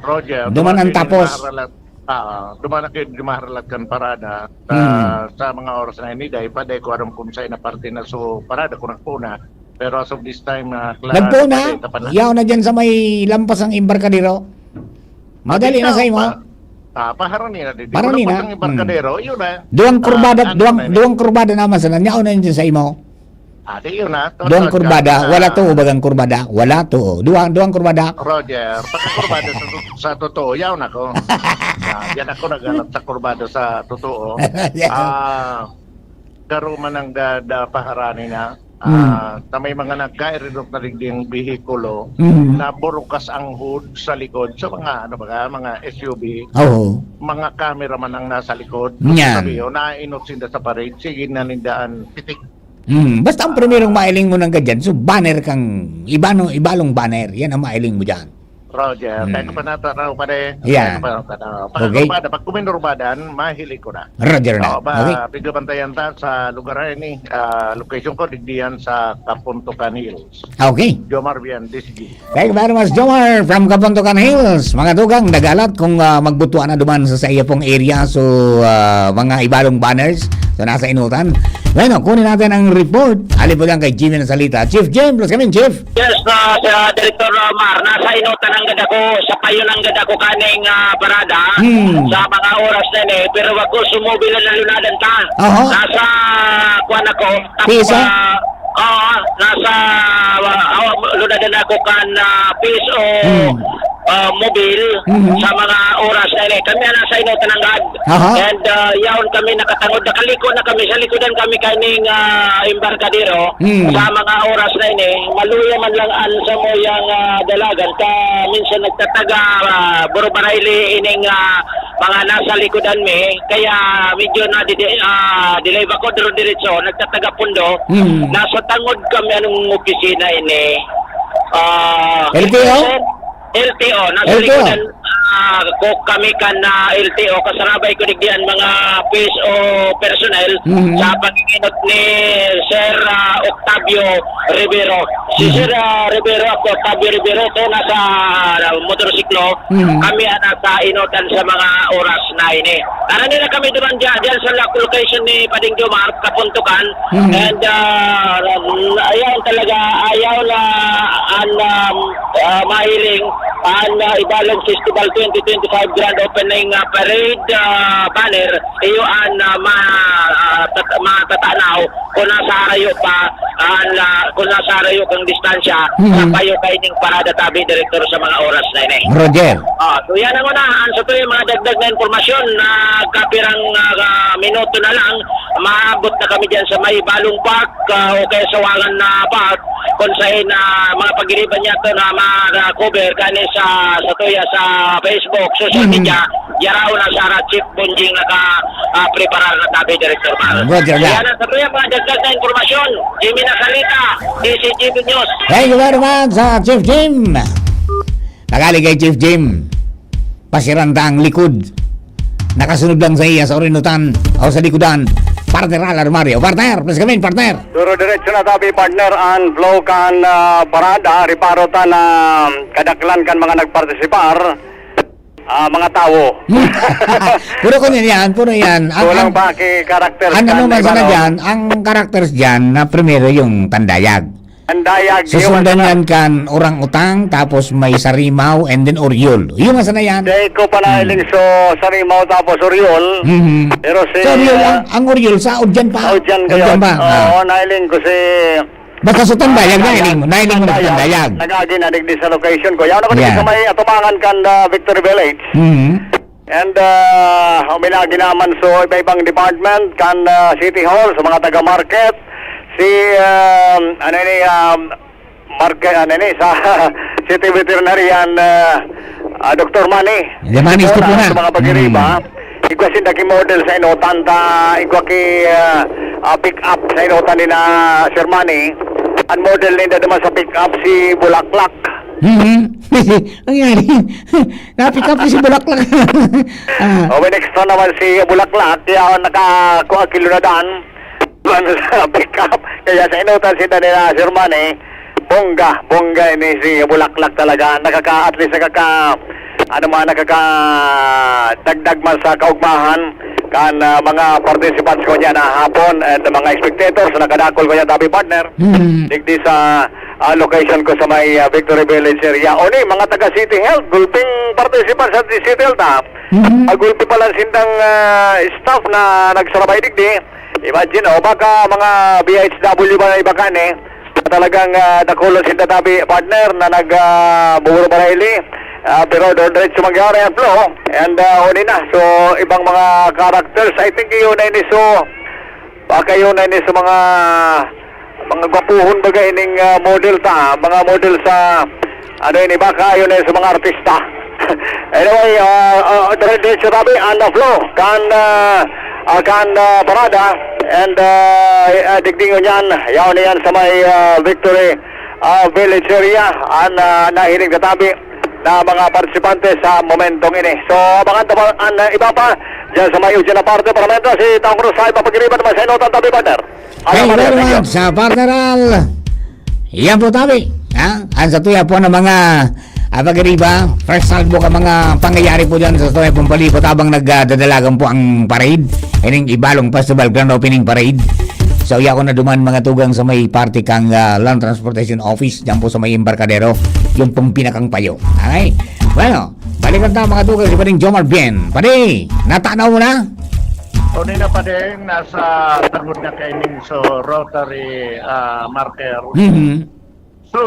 Roger, Duman ang duman kayo tapos. Maharalat, ah, duman na kayo maharalat kan parada sa, Hmm. sa mga oras na ini, dahil pa, dahil ko alam kung saan na parte na so parada, kung nagpuna. Pero as of this time, ah, klaro Nagpuna, pa, eh, tapan na. Yaw na dyan sa may lampas ang embarkadero. Madali na sa imo. Pa-, ah, paharani na dito. Paharani Wala na. pa ang embarkadero, Hmm. yun na. Duwang Ah, kurbada, ano duwang, na yun? duwang kurbada naman sa nanyaon na yun sa imo. Ah, di yun na. To-, Duwang to-, kurbada, ah, wala to, bagang kurbada, wala to. Duwang, duwang kurbada. Roger, pagka kurbada sa, sa totoo, yaw na ko. Ah, yan ako naghanap sa kurbada sa totoo. Yeah. Ah, garo man ang da, da paharani na. Hmm. Ah, sa may mga nagkairinok na digding behikulo, Hmm. naburukas ang hood sa likod. So, mga, ano ba ka, mga S U V, Oo. mga camera man ang nasa likod. Yan. Sabi yun, nainot sinda sa parade. Sige na nindaan, pitik. Hmm. Basta ang primerong mailing mo ng gadyan, so banner kang, ibano, ibalong banner. Yan ang mailing mo dyan. Roger, Hmm. thank you pa na, tao pa rin. Yeah. Thank you pa na, tao. Pag Okay. kurbada, pag kuminurbada, mahilig ko na. Roger na. Oo, ba, Okay. bigla bantayan ta sa lugar na ini, ah, location ko, digdiyan sa Kapuntukan Hills. Okay. Jomar Vian, D C G. Thank you very much, Jomar, from Kapuntukan Hills. Mga tugang, nagalat kung, ah, magbutuan na duman sa, sa iya pong area. So, ah, mga ibalong banners. So, nasa inutan. Bueno, kunin natin ang report. Ali po lang kay Jimmy ng Salita. Chief Jim, please come in, Chief. Yes, ah, sa Director Omar, nasa inutan ang gad ako, sa payo ng gad ako kaning, ah, parada, Hmm. sa mga oras na ni, pero ako sumubi lang na lunadan ta. Aha. Nasa, kuwan ako, tap-, Pisa? ah, oo, nasa, ah, oh, lunadan ako kan, ah, P S O, Hmm. ah, mobil Mhm. sa mga oras na ini. Kami ang nasa inutan ang gad. Aha. And, ah, yaon kami nakatangod, nakaliko na kami, sa likodan kami kaning, ah, embarkadero. Hmm. Sa mga oras na ini, maluya man lang an samuyang, ah, dalagan, ta minsan nagtataga, ah, burubarayli ining, ah, mga nasa likodan mi, kaya medyo nadidi-, ah, delay ba ko diro diretso, nagtataga pundo. Mm. Nasa tangod kami anong opisina ini. Ah, L T O? Sir, L T O, nasa L T O. Likodan, ah, ko kami kan, ah, L T O, kasarabay ko digdi an mga P S O personnel Mhm. sa pag-iinot ni Sir, ah, Octavio Rivero. Si Mhm. Sir, ah, Rivero at Octavio Rivero, to nasa, ah, motorsiklo. Mhm. Kami ang nasa inotan sa mga oras na ini. Karani na kami duman dyan, dyan sa lo-, location ni Pading Jomar, Kapuntukan. Mhm. And, ah, ayaw talaga, ayaw na an, um, ah, mahiling an, ah, Ibalong Festival twenty twenty-five Grand Opening, ah, Parade, ah, banner. Iyo an, ah, ma-, ah, tat-, matatanaw kung nasa harayo pa, an, ah, kung nasa harayo kang distansya, Mhm. sa payo kaining parada tabi, Direktor, sa mga oras na ini. Roger. Ah, so yan ang una. An sa tuloy, mga dagdag na impormasyon, na kapirang, ah, minuto na lang, maabot na kami dyan sa may Balong Park, ah, o kaya Sawangan na Park, kung saan, ah, mga pagiriban niya to na ma-cover kani sa, sa tuya, sa Facebook, social Mhm. media, yaraw na sa Chief Bonjing naka, ah, preparar na tabi, Director Mar. Roger that. Yan ang sa tuya, mga dagdag na impormasyon. Jimmy Nasalita, D C G B News. Thank you very much, ah, Chief Jim. Tagali kay Chief Jim. Pasiran ta ang likod. Nakasunod lang sa iya, sa orinutan o sa likodan. Partner Al Armario. Partner, please come in, partner. Duro diretso na tabi, partner, ang flow kan, ah, parada. Riparo ta na kadaklan kan mga nagpartisipar, ah, mga tawo. Puro ko yan, puro yan. Ang, Kulang ang, pa ki characters ang ano kan man sana iba, no? Dyan, ang characters dyan na primero yung tandayag. Ang dayag, Susundan yung yan kan orang-utang, tapos may sarimaw, and then oryol. Yung asa na yan? Dahil ko pa Hmm. nahiling so sarimaw tapos oryol. Mhm. Pero si, Sa oryol, ah, ang, ang oryol, sa Udyan pa. Udyan kayo. Udyan pa, Oo, ah. nahiling ko si Basta sa tandayag, Ah, nahiling mo, nahiling mo na sa tandayag. tandayag. Nag-agi na digdi sa location ko. Yan ako Yeah. sa may atubangan kan, ah, Victory Village. Mhm. And, ah, huminagi naman so iba-ibang department kan, ah, City Hall, sa mga taga-market, si, um, ano ni, um, market, ano ni, sa City Veterinarian, ah, ah, Doktor Manny. Manny Estipona, Estipona. Sa mga pagiriba, Mm. igwa sinda ki model sa inutan ta, igwa ki, ah, ah, pick up sa inutan ni na Sir Manny. Ang model ninda naman sa pick up si Bulaklak. Mhm. Ang yari. Napick up si Bulaklak. Ah. O, may extra naman si Bulaklak, kaya nakakuha kilo na dan. Sa pick up. Kaya sa inutan si Daniel, ah, Sir Manny, bongga, bongga ini si Bulaklak talaga. Nakaka-, at least nakaka-, ano man, nakaka-dagdag man sa kaugmahan kan, ah, mga participants ko niya na hapon and mga spectators na kadakol ko niya, tabi partner. Hmm. Digdi sa ah, location ko sa may, ah, Victory Village area. O ni, mga taga City Health, gulping participant sa City Health, ah. Mhm. Ah, gulpi pala sindang, ah, staff na nagsarabay digdi. Imagine, oh, baka mga B H W ba na iba kan, eh. Talagang, ah, dakulon sinda tabi, partner, na nag, ah, buburo barayli. Ah, pero doon diretso mangyari ang flow. And, ah, huli na. So, ibang mga characters, I think yun na ini. So, baka yun na ini sa mga, mga gwapuhon baga ining, ah, model ta, mga model sa, ano ini, baka yun na sa mga artista. Anyway, ah, ah, dire-, diretso tabi, on the flow, kan, ah, ah, kan, ah, parada, and, ah, ah, digdi ngunyan, yaon na yan sa may, ah, Victory, ah, Village area, an, ah, nahiling katabi na mga partisipante sa momentong ini. So, abangan ta pa an, ah, iba pa dyan sa may udyan na parte. Para mientras, si Tom Cruz ay mapag-iriban naman sa inutan tabi, partner. Thank you very much, ah, partner Al. Yan po, tabi. Ha? Ang sa tuya po ng mga, ah, pag-iriba, first salvo ka mga pangyayari po dyan sa tuya pong palibot habang nagdadalagan po ang parade. Ining Ibalong Festival Grand Opening Parade. So, yaon na duman mga tugang sa may parte kang, ah, Land Transportation Office, dyan po sa may embarkadero, yung pong pinakang payo. Okay? Bueno, balikan ta mga tugang si Pading Jomar Bien. Padi, natanaw mo na? Kanina pa din, nasa tangod na kaining so rotary, ah, marker. Mhm. So,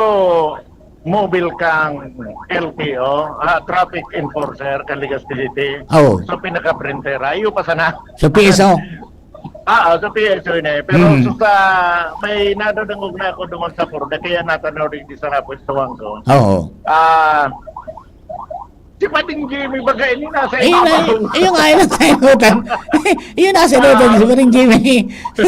mobile kang L T O, ah, traffic enforcer, kan Legazpi City. Oo. So, pinaka-printera. Iyo pa sana. Sa P S O. Ah, ah, sa P S O na eh. Pero Hmm. so sa, may nadadangog na ako doon sa Purda, kaya natanaw rin di sa pwestuhan ko. Oo. Ah, Si Pading Jimmy, baga ini nasa ibabaw. Ayun na, ayun nga, ayun ang kainutan. Ayun, nasa ibabaw, si Pading Jimmy. Si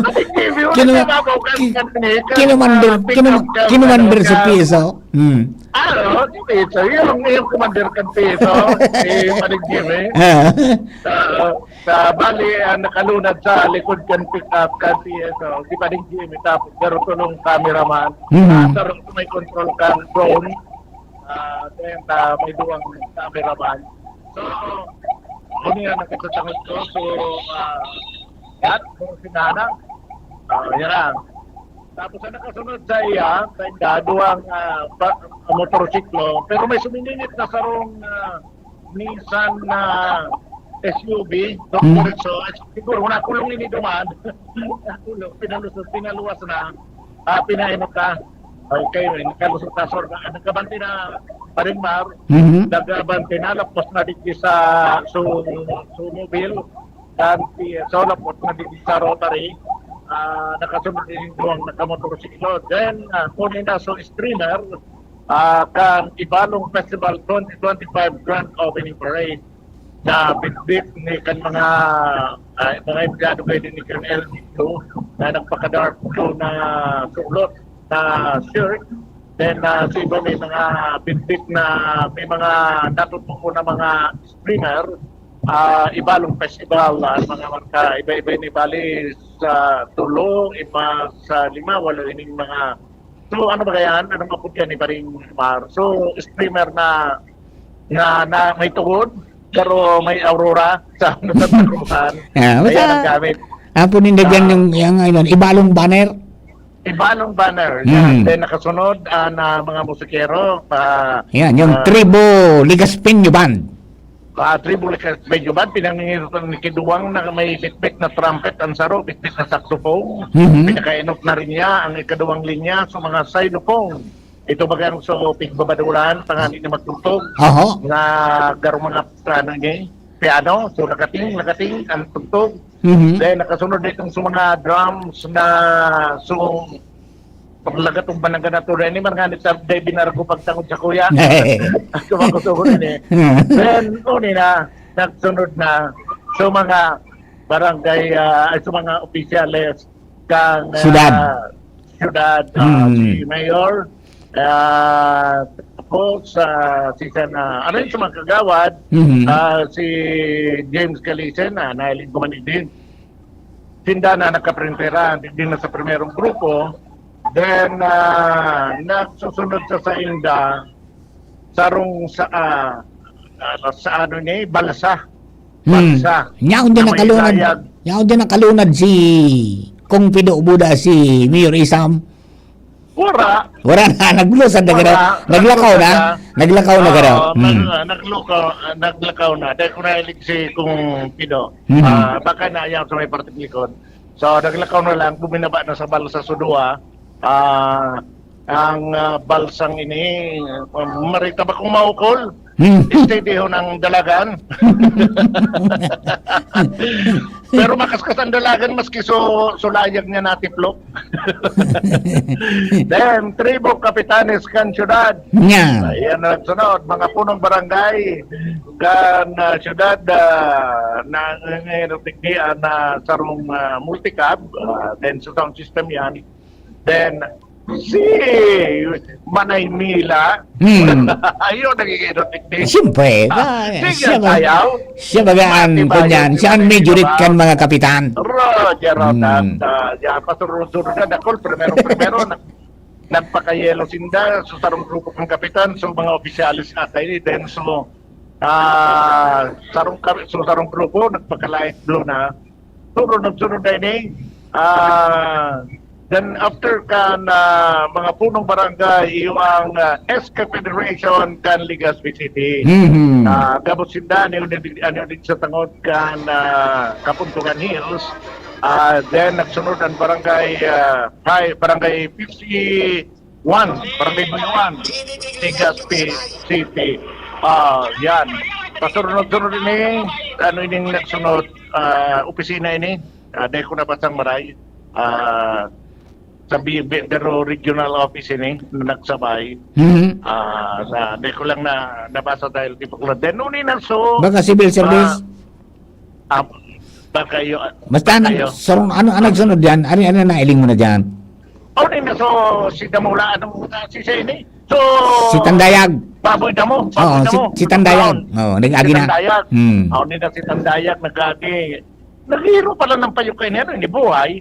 Pading Jimmy, wala Kinu-, sa ibabaw, kan, ki-, kan, kan, kinumander, kan, kinum-, kan, kinumander kan, si kan, Piso. Hmm. Ah, oo, si Piso. Yung, yung commander kan Piso, si Pading Jimmy. Ah. Ah, sa bali, ang nakalunad sa likod kan pick-up, kan P S O, si Pading Jimmy, tapos garo tulong cameraman. Mhm. Ah, sarong may control kan drone. Ah, then, ah, may duwang cameraman. So, kung yan ang katatangod ko, so, ah, yan, kung sinana, ah, yan lang. Tapos ang nakasunod sa iya, sa inda, duwang, ah, pa-, motorsiklo, pero may suminingit na sarong, ah, Nissan na S U V, Doctor Hmm. Rizzo, ay, siguro, wala kulong ini duman. Kulong, pinalusot, pinaluwas na. Ah, pinainot na. Okay, nakalusot na, sir. Nagkabante na, Paring Mar. Mhm. Nagkabante na, lapos na digdi sa su-, Sumobil. Kan P S O, lapos na digdi sa Rotary. Ah, nakasunod din yung nakamotorsiklo. Then, ah, kunin na, so, streamer, ah, kan Ibalong Festival twenty twenty-five Grand Opening Parade na bitbit ni kan mga, ah, mga empleyado kayo din ni Colonel Dito na nagpaka-dark blue na sulot na shirt. Then, ah, sa iba may mga bitbit na may mga natutong na mga streamer, ah, Ibalong Festival, ah, mga marka, iba-iba ni bali sa tulo, iba sa lima, walo ining mga So, ano ba yan? Anong apod yan ni Paring Mar? So, streamer na, na, na may tugod, pero may aurora sa, sa taruhan. Ah, Ayan basta, ang gamit. Apo ninda dyan Ah. yung, yung, ano, Ibalong banner. Ibalong banner. Mm. Yan. Then, nakasunod, ah, na mga musikero. Pa, Yan, yung ah, Tribo Ligaspeño Band. Ah, Tribo Ligaspeño Band, pinangingirutan ni Kiduwang na may bitbit na trumpet, ang saro, bitbit na saxophone. Mhm. Pinakainot na rin niya ang ikaduwang linya sa mga xylophone. Ito bagang so, pigbabaduran, tanganing na magtugtog. Oho. Na garo mga, ano niya, piano, so nakating, nakating, ang tugtog. Mhm. Then, nakasunod na itong sa mga drums na, so, paglagat ng banangga na to, Rene, marangani sa day binargo pagtangod sa kuya. At sumagot-sugot ini. Then, uni na, nagsunod na sa mga barangay, ah, ay sa mga opisyales kang, ah, Siyudad. Siyudad, ah, Hmm. si Mayor, ah, tapos, ah, si Sen-, ah, ano yun, sa mga kagawad, Mhm. ah, si James Calisen, ah, nahiling ko man din. Sinda na nakaprintera, hindi na sa primerong grupo. Then, ah, nagsusunod sa sainda, sarong sa, ah, ah, sa ano ni, balsa. Hmm. Balsa. Nyaon din Na may nakalunad. layag. Nyaon din nakalunad si Kong Pido Buda, si Mayor Isam. Wara. Wara na, naglusad na garo. Wara. Naglakaw na. Naglusad na. Naglakaw na garo. Oo, Hmm. nag-, ah, naglakaw, ah, naglakaw na. Dahil ko nahilig si Kong Pido. Mhm. Ah, baka na ayaw sa may parting likod. So, naglakaw na lang, buminaba na sa balsa sa duwa. Ah, ang, ah, balsang ini, um, marita ba kung maukol? Hmm. Steady ho ng dalagan. Pero makaskas ang dalagan, maski so, sulayag niya natiplok. Then, tribo kapitanes kan syudad. Nga. Ayan, nagsunod, mga punong barangay kan, ah, syudad, ah, na, na, na sarong, ah, multicab, ah, then sa sound system yan. Then, si Manay Mila. Hmm. Ayun, nagiging erotic din. Siyempre, Ah, ah, sige, siya ba-, sayaw. siya baga ang Matibay kunyan, ang siya ang sinabi, majority diba? kan mga kapitan. Roger, Hmm. Rodan, ah, yan, pasurod-surod na, dakol, primero, primero, nag-, nagpakayelo sinda, so, sarong grupo kan kapitan, so, mga opisyalis ata ini, then, so, ah, sarong ka-, so, sarong grupo, nagpaka-light blue na, Sunod, nagsunod na ini. Ah, then after kan, ah, mga punong barangay, iyo ang, ah, S K Federation kan Legazpi City. Mhm. Ah, gabos sinda, ano yun, ano yun sa tangod kan, ah, Kapuntugan Hills. Ah, then nagsunod ang barangay, ah, hi, barangay fifty, Juan, Barangay Buyuan, Legazpi City. Ah, yan. Pasunod-sunod ini, ano ining nagsunod, ah, opisina ini? Ah, dahil ko nabasang maray. Ah, sa bi-, bi-, pero regional office ini, na nagsabay. Mhm. Ah, sa, di ko lang na, nabasa dahil di pa ko lang. Then, uni na so, Baka civil service? Ah, ah, baka yun, Basta baka ano, yun. so, ano, ano nagsunod yan? Ano, ano nailing mo na dyan? Uni na so, si Damula, anong, ah, si Seni? So, Si Tandayag. Baboy Damo, Oo, Baboy si, Damo. si Tandayag. Brown. Oo, nag-agi Si na. Tandayag. Hmm. Oh, uni na si Tandayag, nag-agi. Naghihiro pala ng payo kay Nero, hindi buhay.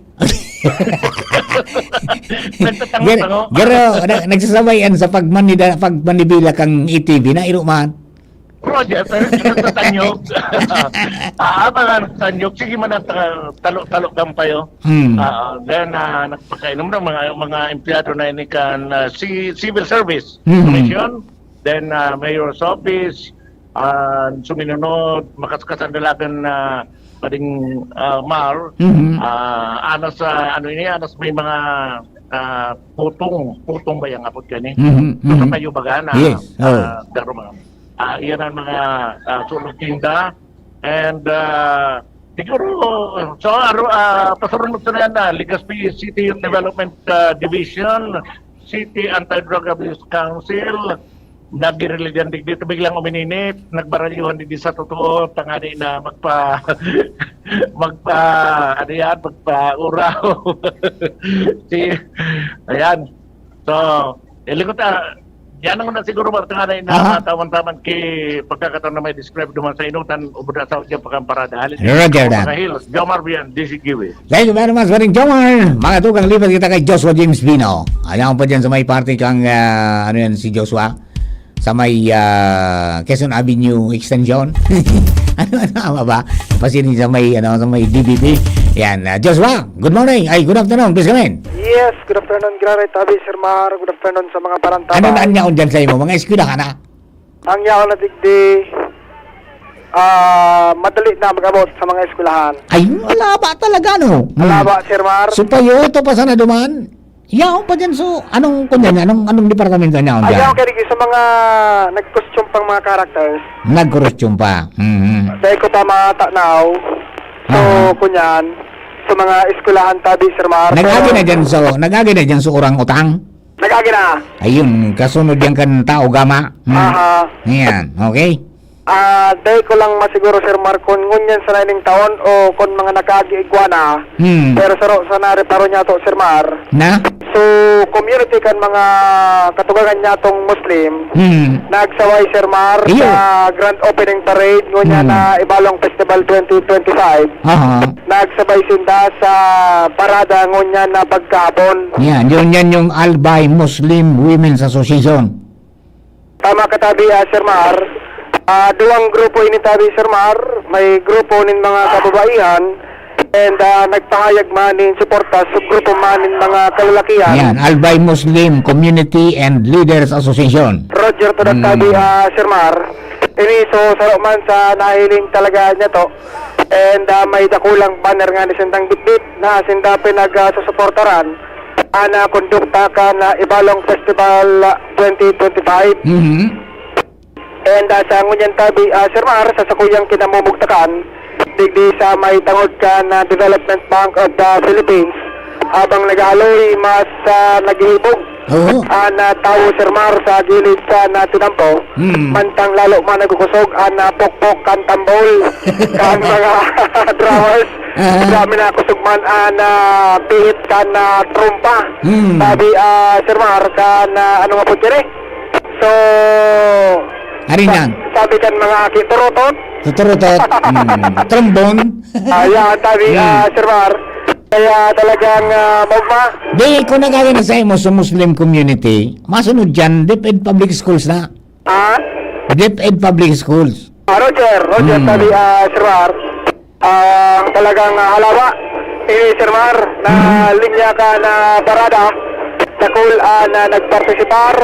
Nagtatango-tango. Ger-, gero, na-, nagsasabayan sa pagmanida-, pagmanibila kang A T V na iro man. Roger, pero nagtatanyog. Ah, mga nagtatanyog. Sige man ang ta-, talo-talo kang payo. Hmm. Ah, then, ah, nagpakainom ng mga, mga empleyado na ini kan, ah, si-, civil service Mhm. commission. Then, ah, mayor's office, ah, suminunod, makaskas ang dalagan na Pading, ah, Mar, Mhm. ah, anas sa, ano ini, anas may mga, ah, putong, putong ba yang apod kani? Mhm, So, sa mhm. payo baga na, Yes, oh. ah, daro mga, ah, iyan ang mga, ah, sulog tinda. And, ah, siguro, so, aro, ah, pasurunod sa na, Legazpi City Youth Development, ah, Division, City Anti-Drug Abuse Council, nagirili diyan digdi, biglang umininit, nagbaralyuhan digdi sa totoo, tangani na magpa-, magpa-, ano yan, magpa-uraw. Si, ayan. So, ilikot, ah, yan ang na siguro, mga tangani na Aha. taman-taman ki pagkakataon na may describe duman sa inutan, ubod na sa audio, pagkampara dahil Roger that. Mga Hills, Jomar Bian, D C Q A. Thank you very much, Paring Jomar. Mga tugang, lipat kita kay Joshua James Bino. Ayaw pa dyan sa may party kang, ah, ano yan, si Joshua? Sa may, ah, Quezon Avenue Extension. Ano, ano, tama ba? Pasiring sa may, ano, sa may D B P. Yan, ah, Joshua, good morning. Ay, good afternoon. Please come in. Yes, good afternoon, Graray Tabi, Sir Mar. Good afternoon sa mga parantaban. Ano na ang yaon dyan sa imo? Mga eskwela ka na? Ang yaon na digdi, ah, madali na mag-abot sa mga eskwelahan. Ay, wala ba talaga, no? Hmm. Wala ba, Sir Mar? So, payo, ito pa sana duman? Yaon pa dyan. So, anong, kunyan, anong, anong departamento niya Ayaw dyan? Kaya sa mga nag-costume pang mga characters. Nag-costume pa. Mhm. Dahil ko pa matanaw. So, Aha. kunyan, sa mga eskwelahan tabi, Sir Mar. Nag-agi Pero na dyan, so, nag-agi na dyan, so, orang utang? Nag-agi na. Ayun, kasunod yan kan tao gama. Hmm. Aha. Yan, okay? Ah, dai ko lang masiguro, Sir Mar, kun ngunyan sana ining taon o kun mga nakaagi igwa na. Hmm. Pero saro sana reparo niya to, Sir Mar. Na? So, community kan mga katugangan niya tong Muslim, Hmm. nagsaway, Sir Mar, Iyo. sa grand opening parade ngunyan Hmm. na Ibalong Festival twenty twenty-five. Aha. Nagsabay sinda sa parada ngunyan na pagkahapon. Yan, yun yan yung Albay Muslim Women's Association. Tama ka tabi, ah, Sir Mar. Ah, duwang grupo ini tabi, Sir Mar. May grupo nin mga kababaihan and, ah, nagpahayag man nin suporta sa grupo man nin mga kalalakihan. Yan, Albay Muslim Community and Leaders Association. Roger to that Mm. tabi, ah, Sir Mar. Ini, so, saro man sa nahiling talaga niya to. And, ah, may dakulang banner nga ni sindang bitbit na sinda pinag, ah, susuportaran ana kondukta kan, ah, Ibalong Festival, ah, twenty twenty-five. Mhm. And, ah, sa ngunyan tabi, ah, Sir Mar, sa sakuyang kinamumugtakan, digdi sa may tangod kan, ah, Development Bank of the Philippines, habang nag-aaloy, mas, ah, naghihibog Oo. an, ah, tawo, Sir Mar, sa gilid sa natinampo. Mm. Mantang lalo man nagkukusog an, ah, pokpok kan tambol kan mga drummers. Aha. Grabe na kusog man an, ah, pihit kan, ah, trompa. Mm. Sabi, ah, Sir Mar, kan, ah, ano nga po dyan eh? So, Ari sa-, na. sabi kan mga aki, turutot. Tuturutot. Mm. Trombone. Ah, yan, sabi, Mm. ah, Sir Mar. Kaya talagang, ah, maugma. Di, kung nagagana sa imo sa Muslim community, masunod dyan, DepEd Public Schools na. Ah? DepEd Public Schools. Ah, Roger, Roger, Mm. sabi, ah, Sir Mar. Ah, talagang, ah, halawa, eh, Sir Mar, na Mhm. linya ka na parada, dakul, ah, na nagpartisipar,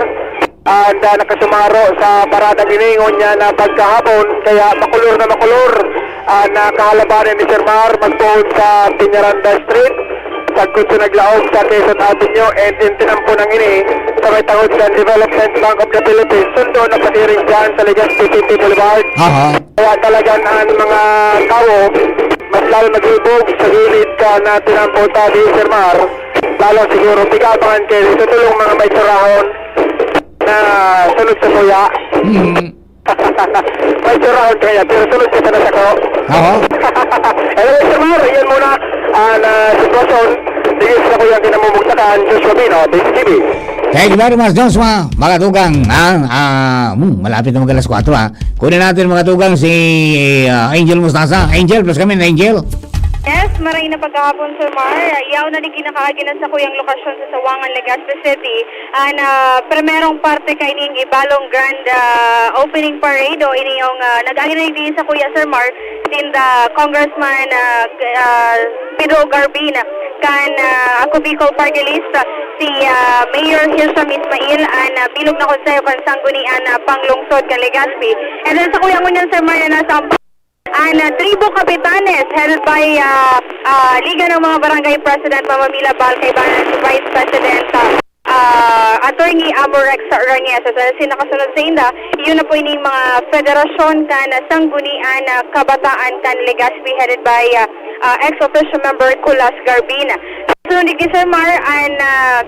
and, ah, nakasumaro sa parada ini, ngunyan na pagkahapon, kaya makulor na makulor, ah, na kahalabanan ni Sir Mar, magpoon sa Peñaranda Street, sagkod sa naglaog sa Quezon Avenue, and in tinampo nang ini, sa may tangod sa Development Bank of the Philippines, sundo na pasiring dyan sa Legazpi City Boulevard. Aha. Kaya talaga na ang mga tawo, mas lalo naghibog sa gilid ka na tinampo tabi, Sir Mar. Lalo siguro, pigabangan kayo dito, tulong mga may tsurahon na sunod sa kuya. Mm. May tsurahon kaya, pero sunod ka na sa ko. Oo. Anyway, Sir Mar, yan muna ang, ah, sitwasyon. Dito sa kuya ang kinamumugtakan, Joshua Bino, D C T V. Thank you very much, Joshua. Mga tugang, ah, ah, hmm, malapit na mag alas kwatro, ah. Kunin natin, mga tugang, si, ah, Angel Mostaza. Angel, plus kami na Angel. Yes, maray na pagkahapon, Sir Mar. Yaon na di kinakaagi na sa kuyang lokasyon sa Sawangan, Legazpi City. An, ah, primerong parte kaining Ibalong Grand, ah, Opening Parade o ini yung, ah, nag-agi na di sa kuya, Sir Mar, sinda Congressman, ah, G-, ah, Pedro Garbin, kan, ah, Ako Bicol Party List, si, ah, Mayor Hisham Ismail, an, ah, bilog na konseho kan Sanggunian, ah, Panglungsod kan Legazpi. And then sa kuya ngunyan, Sir Mar, na nasa An, ah, Tribo Capitanes, headed by, ah, ah, Liga ng mga Barangay President, Mama Mila Bal, kaibanan si Vice President, ah, ah, Attorney Amorex Rañez. At, ah, sin nakasunod sa inda, yun na po ining mga federasyon kan Sanggunian, ah, Kabataan kan Legazpi, headed by, ah, ah, ex officio member Kulas Garbin. Sunod ni Sir Mar, an, ah,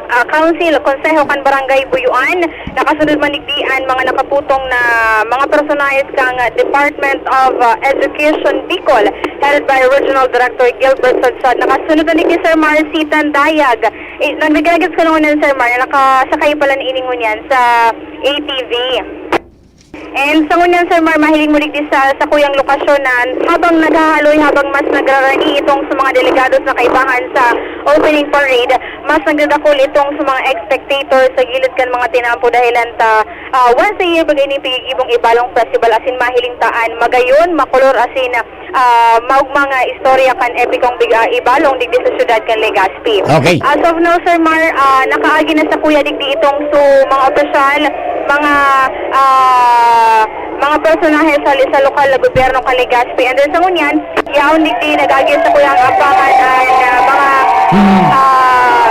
ah, Council, Konseho kan Barangay Buyuan. Nakasunod man digdi an mga nakaputong na mga personahes kan, ah, Department of, ah, Education Bicol, headed by Regional Director Gilbert Sadsad. Nakasunod na digdi, Sir Mar, si Tandayag. Eh, nag-, nag-, nag-, ko na ngunyan, Sir Mar, na nakasakay pala ni ini ngunyan sa A T V. And sa ngunyan, Sir Mar, mahiling mo digdi sa, sa kuyang lokasyon na habang naghahaloy, habang mas nagrarani itong sa mga delegados na kaibahan sa opening parade, mas nagdadakul itong sa mga spectators sa gilid kan mga tinampo dahilan ta, ah, once a year, baga ini pigigibong Ibalong Festival, asin mahiling ta an magayon, makolor, asin, ah, maugma nga istorya kan epikong big-, ah, Ibalong digdi sa syudad kan Legazpi. Okay. As of now, Sir Mar, ah, nakaagi na sa kuya digdi itong su mga opisyal, mga, ah, mga personahe sa, sa lokal na gobyerno kan Legazpi. And then sa ngunyan, yaon digdi nag-agi sa kuya ang apangan an, ah, mga, Hmm. ah,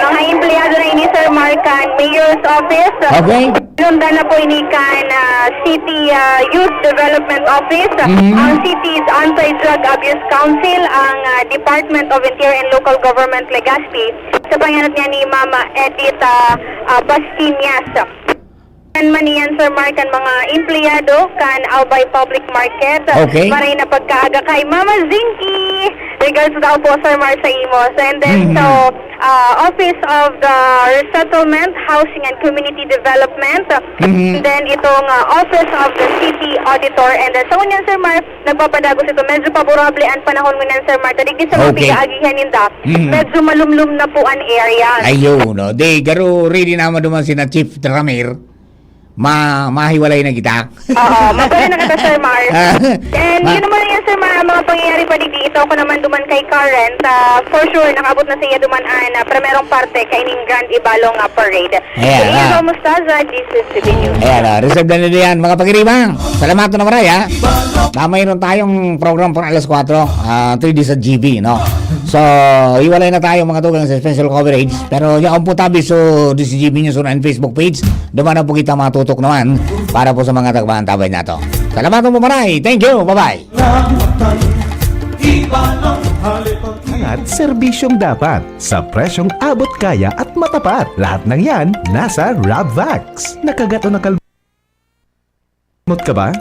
mga empleyado na ini, Sir Mar, kan Mayor's Office. Okay. Sinundan na po ini kan, ah, City, ah, Youth Development Office, Mhm. ang City's Anti-Drug Abuse Council, ang, ah, Department of Interior and Local Government Legazpi, sa pangenot niya ni Mama Edith, ah, ah, Bastinias. Kan man iyan, Sir Mark, kan mga empleyado kan Albay Public Market, Okay. maray na pagkaaga kay Mama Zinky. Regards daw po, Sir Mark, sa imo. So, and then, Mhm. so, ah, Office of the Resettlement, Housing and Community Development, Mhm. and then itong, ah, Office of the City Auditor, and then sa ngunyan, Sir Mark, nagpapadagos ito. Medyo paborable ang panahon ngunyan, Sir Mark. Digdi sa mga Okay. pigaagihan ninda, Mhm. medyo malumlum na po ang area. Ayun, no? Di, garo, ready naman duman si na Chief Ramir. Ma-, mahiwalay na kita. Oo, mabuhay na kita, Sir Mar. Ah, And ma- yun naman yan, Sir Mar, ang mga pangyayari pa digdi. Ito ako naman duman kay Karen. Ah, for sure, nakaabot na sa iya duman an, ah, primerong parte kaining Grand Ibalong, ah, Parade. Ayan, Ian ah. Ramos Taza, this is C B News. Ayan, ah, reserve na nila yan, mga pagiriba. Salamat na maray, ha? Mamay nun tayong program for alas kwatro, ah, three D sa G B, no? So, hiwalay na tayo, mga tugang, sa special coverage. Pero yaon po tabi so D C G B News on Facebook page. Duman na po kita matutok naman para po sa mga tagmaantabay nato. Salamat po, maray. Thank you. Bye-bye. Angat, serbisyong dapat, sa presyong abot kaya at matapat. Lahat ng yan, nasa Rabvax. Nakagat o nakal- mot ka ba?